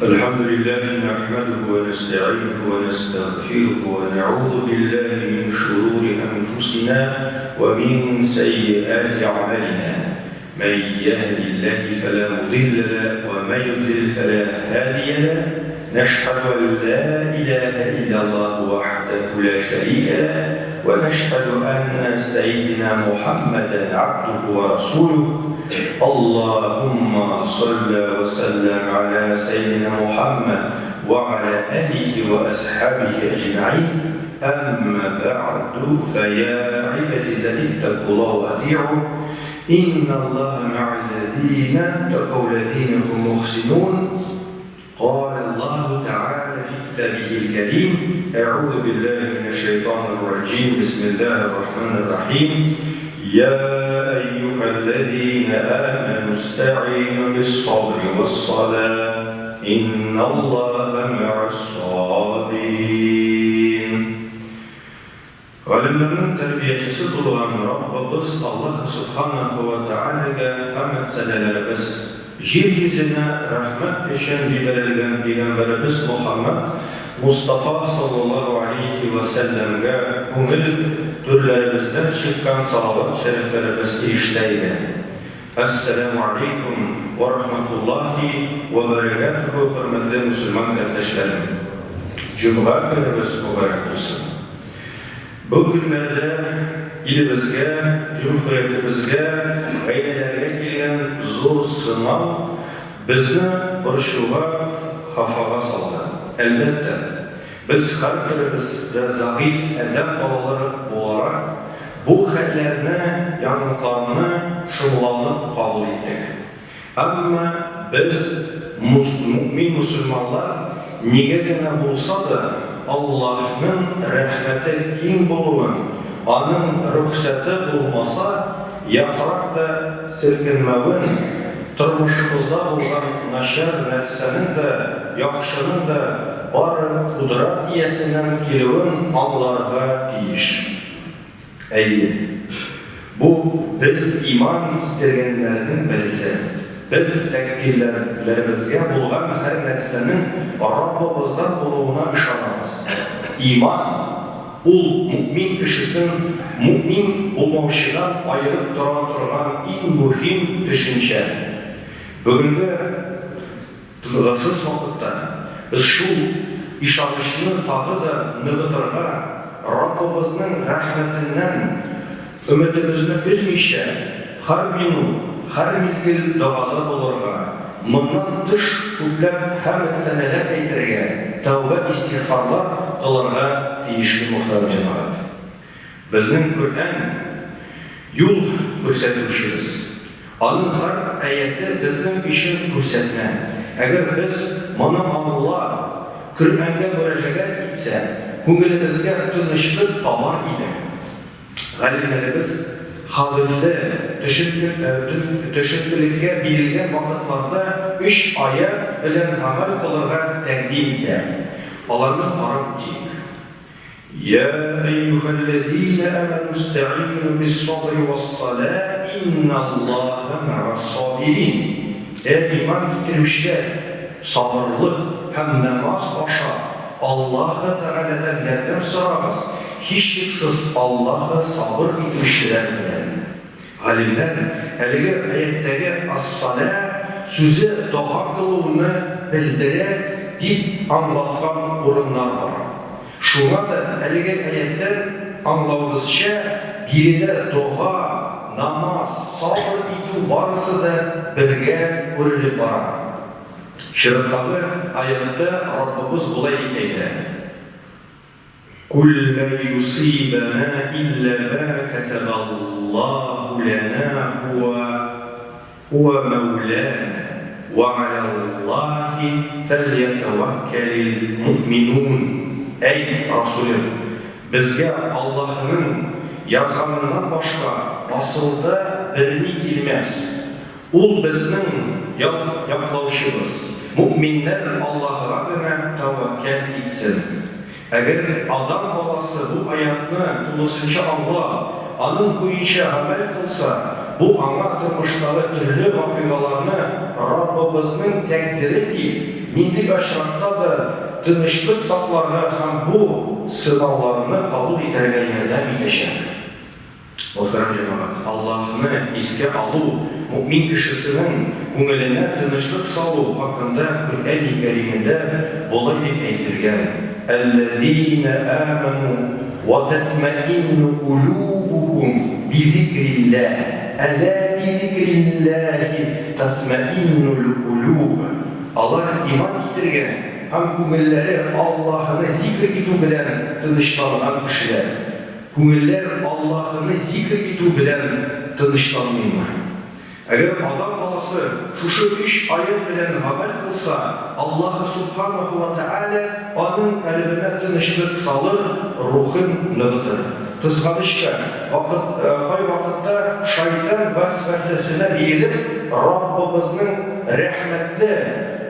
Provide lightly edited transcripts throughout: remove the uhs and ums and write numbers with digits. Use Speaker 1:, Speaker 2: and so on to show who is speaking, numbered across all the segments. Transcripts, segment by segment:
Speaker 1: الحمد لله نحمده ونستعينه ونستغفره ونعوذ بالله من شرور أنفسنا ومن سيئات أعمالنا من يهد الله فلا مضل له ومن يضلل فلا هادي له نشهد أن لا إله إلا الله وحده لا شريك له ونشهد أن سيدنا محمدا عبده ورسوله اللهم صل وسلم على سيدنا محمد وعلى آله وأصحابه أجمعين أما بعد فيا عباد الله اتقوا الله وأطيعوا إن الله مع الذين اتقوا الذين هم محسنون قال الله تعالى في كتابه الكريم أعوذ بالله من الشيطان الرجيم بسم الله الرحمن الرحيم يا أيها الذين آمنوا استعينوا بالصبر والصلاة إن الله مع الصابرين Галимнәрнең тәрбиячесе булган Раббыбыз Аллаһы Сүбхәнәһү вә Тәгаләгә хәмд-сәнәләребез, җир йөзенә рәхмәт өчен җибәрелгән пәйгамбәребез Мөхәммәд Мостафа саллаллаһу алейһи вә сәлләмгә күңел түрләребездән чыккан салават-шәрифләребез ирешсә иде. Әссәләмү алейкүм вә рахмәтуллаһи вә бәрәкәтүһү, хөрмәтле мөселман кардәшләрем! Җомга көнебез мөбарәк булсын! Бу көннәрдә илебезгә, җөмһүриятебезгә, гаиләләргә килгән зур сынау безне борчуга, хафага салды. Әлбәттә, Без һәрберебез дә зәгыйфь адәм балалары буларак, бу хәлләрне, яңалыкларны шомланып кабул иттек. Әмма без, мөэмин-мөселманнар, нигә генә булса да, Аллаһның рәхмәте киң булуын, Аның рөхсәте булмаса, яфрак та селкенмәвен, тормышыбызда булган начар нәрсәнең дә, яхшының да бары Кодрәт иясеннән килүен аңларга тиеш. Әйе, бу без иман китергәннәрнең берсе. Без тәкъдирләребезгә булган һәр нәрсәнең Раббыбыздан булуына ышанабыз. Иман. Ул мөэмин кешесен мөэмин булмаучыдан аерып тора торган иң мөһим төшенчә. Бүгенге тынгысыз вакытта без шул ышанычны тагы да ныгытырга, Раббыбызның рәхмәтеннән өметебезне өзмичә, һәр минут, һәр мизгел догада булырга, моннан тыш күпләп хәмд-сәнәләр әйтергә, тәүбә-истигъфарлар кылырга тиешле, мөхтәрәм җәмәгать. Безнең Коръән, юл күрсәтүчебез. Аның һәр аяте безнең өчен күрсәтмә. Әгәр без моны аңлап, Коръәнгә мөрәҗәгать итсә, күңелебезгә тынычлык табар идек. Галимнәребез хәвефле төшенкелеккә бирелгән вакытларда өч аять белән гамәл кылырга тәкъдим итә. Аларны карап үтик. Йә әйюһәлләзинә әмәнү истәгыйнү биссабри вассалә инналлаһа мәгәссабирин. Әй иман китерүчеләр, сабырлык һәм намаз аша Аллаһы Тәгаләдән ярдәм сорагыз, һичшиксез Аллаһы сабыр итүчеләр белән. Галимнәр әлеге аятьтәге ас-салә сүзе дога кылуны белдерә дип аңлаткан урыннар бар. Шуңа да әлеге аятьтән аңлавыбызча, биредә дога, намаз, сабыр итү барысы да бергә үрелеп бара. Чираттагы аятьтә Раббыбыз болай дип әйтә, Кул лән юсыйбәнә илля мә кәтәбәллаһу ләнә һуә һуә мәүләнә вә галәллаһи фәльятәвәккәлил муъминун. Әйт, Расулем, безгә Аллаһының язганыннан башка асылда берни килмәс. Ул безнең яклаучыбыз. Мөэминнәр Аллаһыга гына тәвәккәл итсен. Әгәр адәм баласы бу аятьне тулысынча аңлап, аның буенча гамәл кылса, бу аңа тормыштагы төрле вакыйгаларны Раббыбызның тәкъдире дип, нинди очракта да тынычлык сакларга һәм бу сынауларны кабул итәргә ярдәм итәчәк. Мөхтәрәм җәмәгать, Аллаһны искә алу, мөэмин кешесенең күңеленә тынычлык салу хакында Коръәни Кәримендә болай дип әйтелгән, Әлләзинә әмәнү вә тәтмәинну кулүбүһүм бизикрилләһ, әлә бизикрилләһи тәтмәиннул кулүб. Алар иман китергән һәм күңелләре Аллаһыны зикр итү белән тынычланган кешеләр. Күңелләр Аллаһыны зикр итү белән тынычланмыймы? Әгәр адәм баласы шушы өч аять белән гамәл кылса, Аллаһы Сүбхәнәһү вә Тәгалә аның калебенә тынычлык салыр, рухын ныгытыр. Кызганычка, вакыт, кайвакытта шайтан вәсвәсәсенә бирелеп, Раббыбызның рәхмәтле,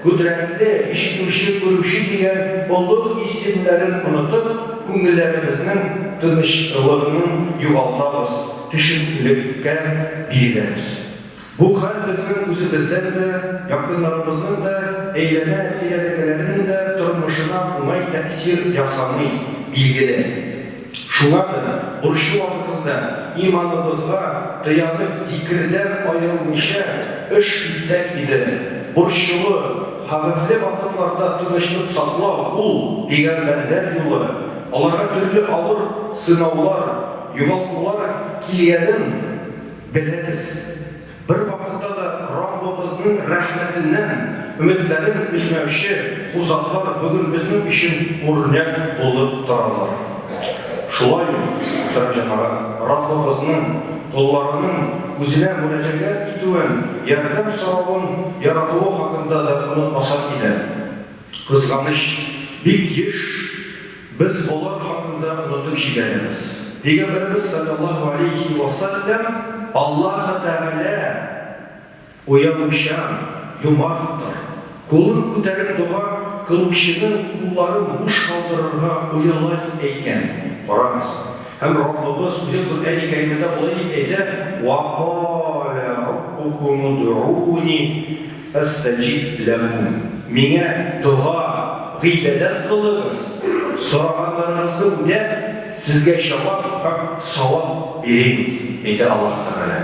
Speaker 1: кодрәтле, ишетүче, күрүче дигән олуг исемнәрен онытып, күңелләребезнең тынычлыгын югалтабыз, төшенкелеккә биреләбез. Бу хәл безнең үзебездән дә, якыннарыбызның да, әйләнә-тирәдәгеләрнең дә тормышына уңай тәэсир ясамый, билгеле. Шуңа да борчу вакытында иманыбызга таянып зикердән аерылмыйча эш итсәк иде. Борчулы, хәвефле вакытларда тынычлык саклау ул, пәйгамбәрләр юлы. Аларга төрле авыр сынаулар, югалтулар килгәнен беләбез. Бервакытта да Раббыбызның рәхмәтеннән өметләрен өзмәүче бу затлар бүген безнең өчен үрнәк булып торалар. Шулай ук, мөхтәрәм җәмәгать, Раббыбызның колларының үзенә мөрәҗәгать итүен, ярдәм соравын яратуы хакында да онытмасак иде. Кызганыч, бик еш без болар хакында онытып җибәрәбез. Пәйгамбәребез салләллаһу алейһи вә сәлләм, Аллаһы Тәгалә оялучан, юмарттыр. Кулын күтәреп дога кылучының кулларын буш калдырырга ояла дип әйткән. Карагыз. Һәм Раббыбыз үзе Коръәни Кәримендә болай дип әйтә, Вә калә раббукум удъуни Әстәҗиб ләкүм, миңа дога, гыйбадәт кылыгыз, сораганнарыгызны үтәп, сезгә җавап һәм савап бирим, әйтә Аллаһ Тәгалә.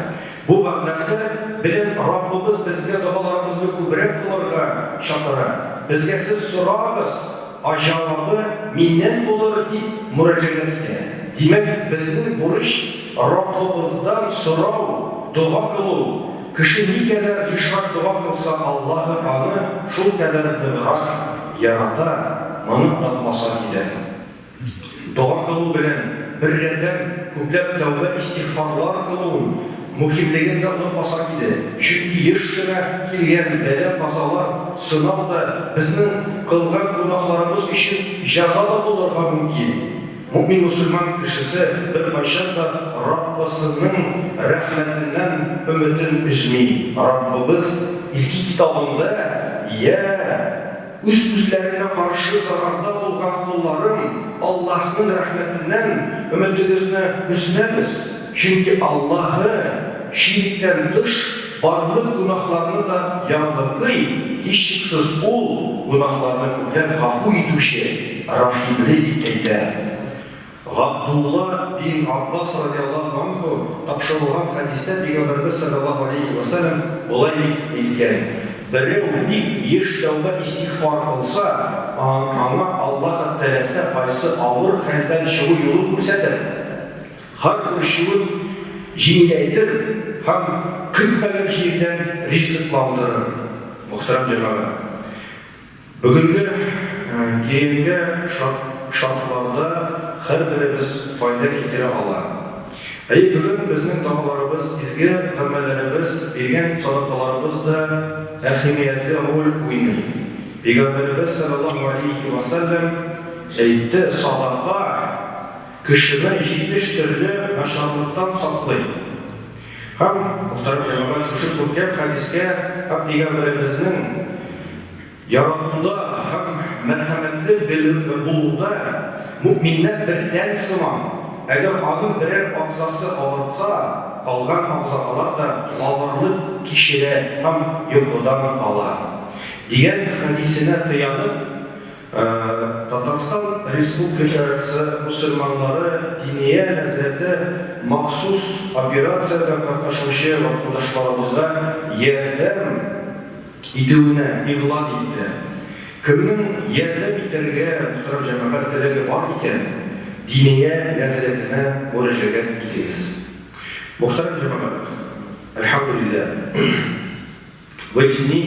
Speaker 1: Бу мәгънәсе белән Раббыбыз безгә догаларыбызны күбрәк кылырга чакыра, безгә сез сорагыз, ә җавабы миннән булыр, дип мөрәҗәгать итә. Димәк, безнең бурыч, Раббыбыздан сорау, дога кылу. Кеше никадәр ешрак дога кылса, Аллаһы аны шулкадәр ныграк ярата, моны онытмасак иде. Дога кылу белән беррәттән күпләп тәүбә-истигъфарлар кылу мөһимлеген дә онытмасак иде. Чөнки еш кына килгән бәла-казалар, сынау да безнең кылган гөнаһларыбыз өчен җәза да булырга мөмкин. Мөэмин мөселман кешесе беркайчан да Раббысының рәхмәтеннән өметен өзми. Раббыбыз Изге Китабында, Йә, үз-үзләренә каршы зарарда булган колларым, Аллаһның рәхмәтеннән өметегезне өзмәгез, чөнки Аллаһы, ширектән тыш, барлык гөнаһларны да ярлыкый, һичшиксез Ул, гөнаһларны күпләп гафу итүче, Рәхимле дип әйтә. Габдулла бин Аббас радиаллаһу анһу тапшырылган хәдистә Пәйгамбәребез салләллаһу алейһи вә сәлләм болай дип әйткән, Берәү бик еш тәүбә-истигъфар кылса, аңа Аллаһы теләсә кайсы авыр хәлдән чыгу юлын күрсәтер, һәр борчуын җиңеләйтер һәм көтмәгән җирдән ризыкландырыр. Мөхтәрәм җәмәгать! Бүгенге киеренке шартларда һәрберебез файда китерә ала. Әйе, бүген безнең догаларыбыз, изге гамәлләребез, биргән садакаларыбыз да әһәмиятле роль уйный. Пәйгамбәребез салләллаһу алейһи вә сәлләм әйтте, Садака кешене 70 төрле начарлыктан саклый. Һәм, мөхтәрәм җәмәгать, шушы күркәм хәдискә һәм пәйгамбәребезнең Яратуда һәм мәрхәмәтле булуда мөэминнәр бер тән сыман, әгәр аның берәр агъзасы авыртса, калган әгъзалар да авырлык кичерә һәм йокыдан кала. Дигән хәдисенә таянып, Татарстан Республикасы мөселманнары Диния нәзарәте махсус операциядә катнашучы ватандашларыбызга ярдәм итүенә игълан итте. Кемнең ярдәм итәргә, мөхтәрәм җәмәгать, теләге бар икән, Диния нәзарәтенә мөрәҗәгать итегез. Мөхтәрәм җәмәгать, әлхәмдүлилләһ, в эти дни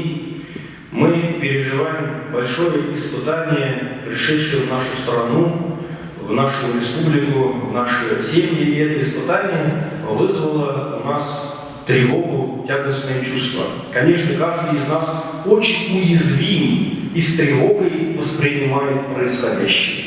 Speaker 1: мы переживаем большое испытание, пришедшее в нашу страну, в нашу республику, в наши семьи. И это испытание вызвало у нас тревогу, тягостные чувства. Конечно, каждый из нас очень уязвим и с тревогой воспринимает происходящее.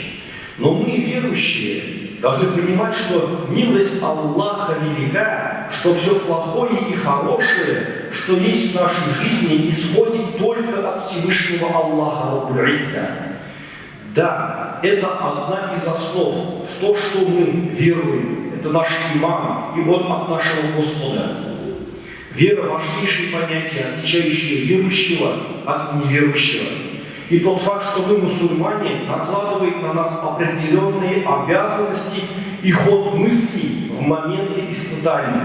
Speaker 1: Но мы, верующие, должны понимать, что милость Аллаха велика, что все плохое и хорошее, что есть в нашей жизни, исходит только от Всевышнего Аллаха Раббуль Изза. Да, это одна из основ в то, что мы веруем. Это наш иман, и он от нашего Господа. Вера – важнейшее понятие, отличающее верующего от неверующего. И тот факт, что мы мусульмане, накладывает на нас определенные обязанности и ход мыслей в моменты испытаний.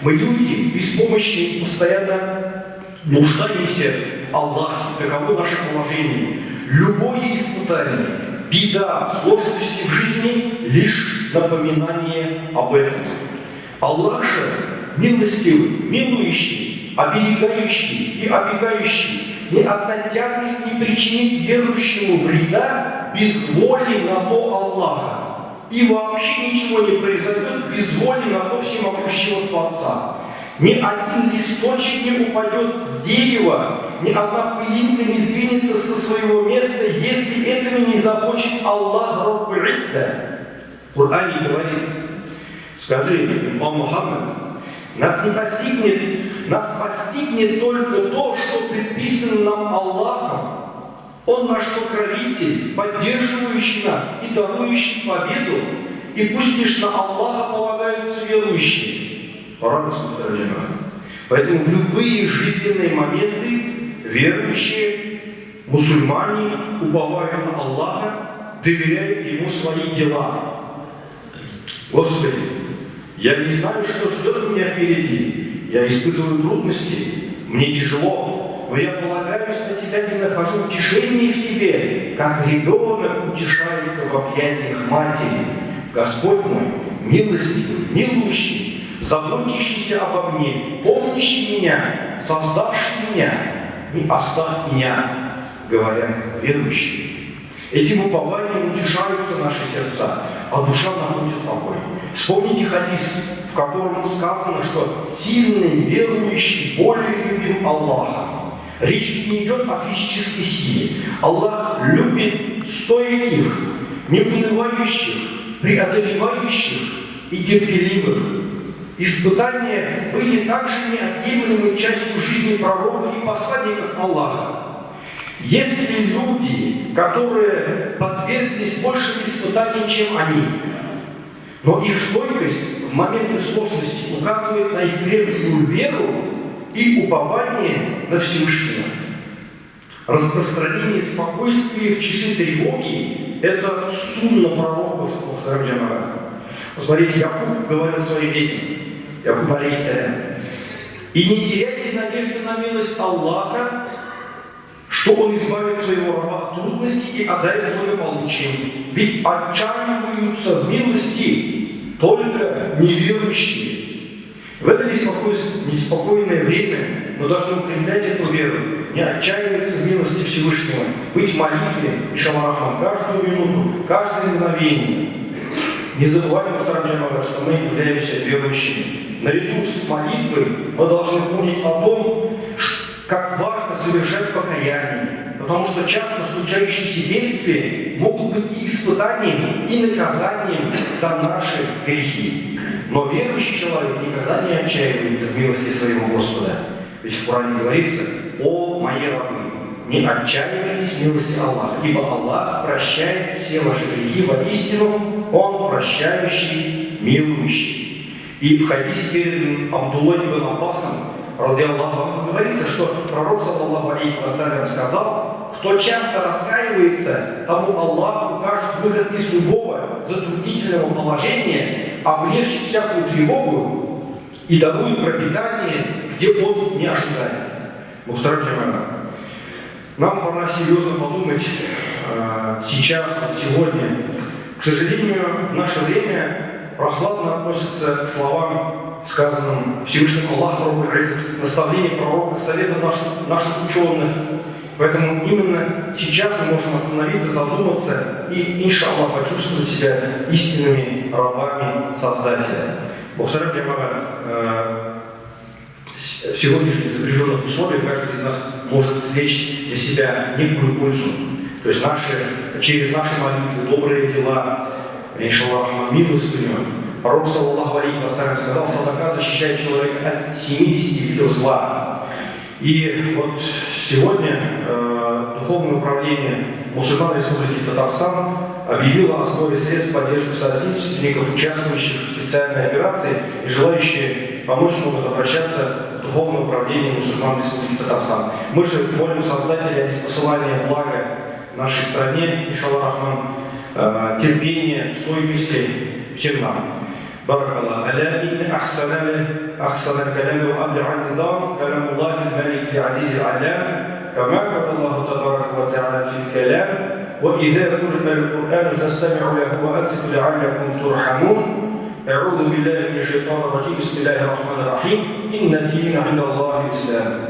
Speaker 1: Мы люди беспомощные и постоянно нуждаемся в Аллахе. Таково наше положение. Любое испытание, беда, сложности в жизни – лишь напоминание об этом. Аллах же милостивый, милующий, оберегающий и опекающий. Ни одна тягость не причинит верующему вреда без воли на то Аллаха. И вообще ничего не произойдет без воли на то всемогущего Творца. Ни один листочек не упадет с дерева, ни одна пылинка не сдвинется со своего места, если этого не захочет Аллах Раббуль Изза. В Коране говорится: скажи, о Мухаммад, нас не постигнет, нас постигнет только то, что предписано нам Аллахом. Он наш покровитель, поддерживающий нас и дарующий победу, и пусть лишь на Аллаха полагаются верующие. Поэтому в любые жизненные моменты верующие, мусульмане, уповают на Аллаха, доверяют Ему свои дела. Господи, я не знаю, что ждет меня впереди. Я испытываю трудности, мне тяжело, но я полагаюсь на Тебя и нахожу утешение в Тебе, как ребенок утешается в объятиях матери. Господь мой, милостивый, милующий, заботящийся обо мне, помнящий меня, создавший меня, не оставь меня, говорят верующие. Этим упованием утешаются наши сердца, а душа находит покой. Вспомните хадис, в котором сказано, что сильный верующий более любим Аллаха. Речь не идет о физической силе. Аллах любит стойких, неунывающих, преодолевающих и терпеливых. Испытания были также неотъемлемой частью жизни пророков и посланников Аллаха. Есть ли люди, которые подверглись большим испытаниям, чем они, но их стойкость в моменты сложности указывает на их крепкую веру и упование на Всевышнего. Распространение спокойствия в часы тревоги – это сунна пророков, мухтарам джамаат. Посмотрите, Якуб говорит своим детям, Якуб алейхиссалям: «И не теряйте надежды на милость Аллаха, что Он избавит своего раба от трудностей и одарит благополучием. Ведь отчаиваются в милости только неверующие». В это неспокойное время мы должны укреплять эту веру, не отчаиваться в милости Всевышнего, быть в молитве и шамарахам каждую минуту, каждое мгновение. Не забываем, мухтарам джамаат, что мы являемся верующими. Наряду с молитвой мы должны помнить о том, как важно совершать покаяние, потому что часто случающиеся бедствия могут быть и испытанием, и наказанием за наши грехи. Но верующий человек никогда не отчаивается в милости своего Господа. Ведь в Коране говорится: «О мои рабы, не отчаивайтесь в милости Аллаха, ибо Аллах прощает все ваши грехи, воистину Он прощающий, милующий». И в хадисе, переданном Абдуллой ибн Аббасом, رضي الله عنه, говорится, что пророк, صلى الله عليه وسلم, сказал: «Кто часто раскаивается, тому Аллах укажет выход из любого затруднительного положения, облегчит всякую тревогу и дарует пропитание, где он не ожидает». Мөхтәрәм җәмәгать, нам пора серьезно подумать сейчас, вот сегодня. К сожалению, в наше время прохладно относятся к словам, сказанным Всевышним Аллахом, наставлениям пророка, советам наших ученых. Поэтому именно сейчас мы можем остановиться, задуматься и, إن شاء الله, почувствовать себя истинными рабами Создателя. Мөхтәрәм җәмәгать, в сегодняшних напряженных условиях каждый из нас может извлечь для себя некую пользу. То есть через наши молитвы, добрые дела, إن شاء الله, милостыню. Пророк, صلى الله عليه وسلم, сказал: «Садака защищает человека от 70 видов зла». И вот сегодня Духовное управление мусульман Республики Татарстан объявило о сборе средств в поддержку соотечественников, участвующих в специальной операции, и желающие помочь могут обращаться в Духовное управление мусульман Республики Татарстан. Мы же молим Создателя о ниспосылании блага нашей стране, إن شاء الله الرحمن, терпения, стойкости всем нам. بارك الله. ألا إن أحسن الكلام وأبلع النظام كلام الله الملك العزيز العلام، كما قال الله تبارك وتعالى في الكلام: وإذا قرئ القرآن فاستمعوا له وأنصتوا لعلكم ترحمون. أعوذ بالله من الشيطان الرجيم. بسم الله الرحمن الرحيم. إن الدين عند الله الإسلام.